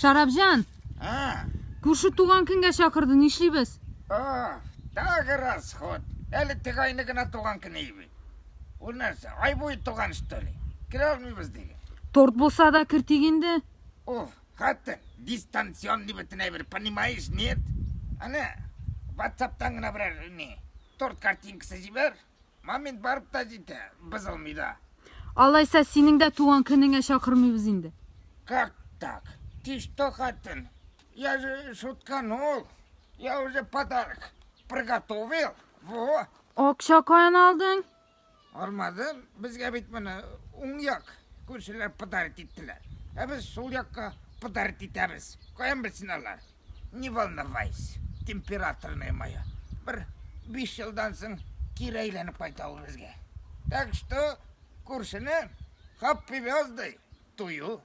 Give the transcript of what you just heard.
Шарапҗан! А? Күрше туган көнгә чакырды, нишлибез? А, тагы расход. Әле теге айны гына туган көне бит. Ул нәрсә, ай буе туган, что ли? Керә алмыйбыз диген. Торт булса да кертик инде. Уф, хатын, дистанционный бөтен әйбер, понимаешь, нет? Әнә, WhatsApp'тан гына берәр ни, торт картинкасы җибәр. Момент барып та җитә, бозылмый да. Алайса синең дә туган көнеңә чакырмыйбыз инде. Как так? Ты что, хатын? Я же шутканул. Я уже подарок приготовил. Во. Акча каян алдың? Алмадым. Безгә бит моны уң як күршеләр подарить иттеләр. Ә без сул якка подарить итәбез. Каян белсен алар? Не волновайся, температорная моя. Бер 5 елдан соң кире әйләнеп кайта ул безгә. Так что күршене happy birthday to you.